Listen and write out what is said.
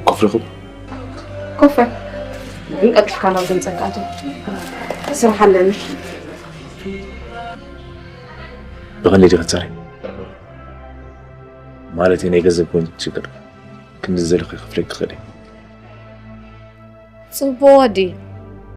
ኮፍ ኢኹም። ኮፍ በል። ግን ቀልጢፍካ ናብ ገንዘብ ኣቶ። ስራሕ ኣለኒ። ብኸመይ ዲኻ ትሰርሒ? ማለት ናይ ገንዘብ ኮይኑ ችግር ክንዲ ዝደለኹ ክፍለኪ ክኽእል እየ። ጽቡቕ ወዲ፣